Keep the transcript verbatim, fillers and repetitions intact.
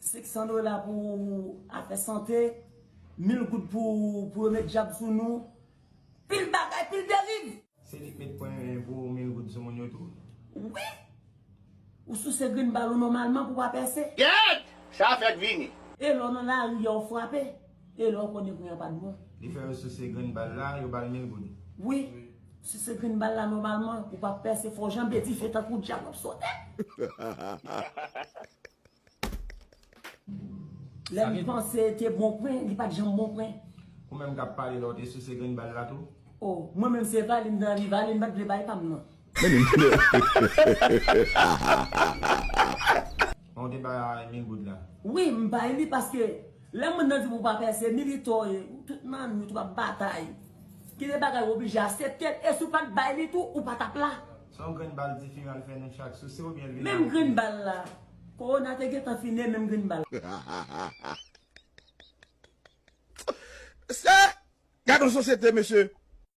Senk san dola pou afè sante, mil goud pou, pou yo met djab sou nou. Pil bagay, pil deriv. Se li k met pwen pou mil goud sou moun yo tou? Wi! Ou souse grenn bal ou nòmalman pou pa pèse. Gèt! Sa fèk vini. E lè w nan lari a, w frape. E lè w konnen pwen an pa t bon. Li fè yo souse grenn bal la, yo ba l mil goud. Wi. Souse grenn bal la nòmalman, ou pa pèse, fò w janbe dife tankou dyab w ap sote. Lè m panse te bon pwen, li pa t janm bon pwen. Ou menm k ap pale la, w te souse grenn bal la tou? O, mwen menm se vale m te anvi vale, m pa t vle bay pa m nan. Bon, w te bay mil goud la? Wi, m bay li paske lè moun nan di pou w pa pèse, militò ye, tout nan nou tou ap batay. Kite bagay ou oblije aksepte l, e si w pa t bay li tou, ou pa t ap la. Se yon grenn bal dife al fè nan chak souse oubyen l vin Menm avèk grenn bal la. Kowona te gentan fini, menm grenn bal. Se, gade yon sosyete, mesye.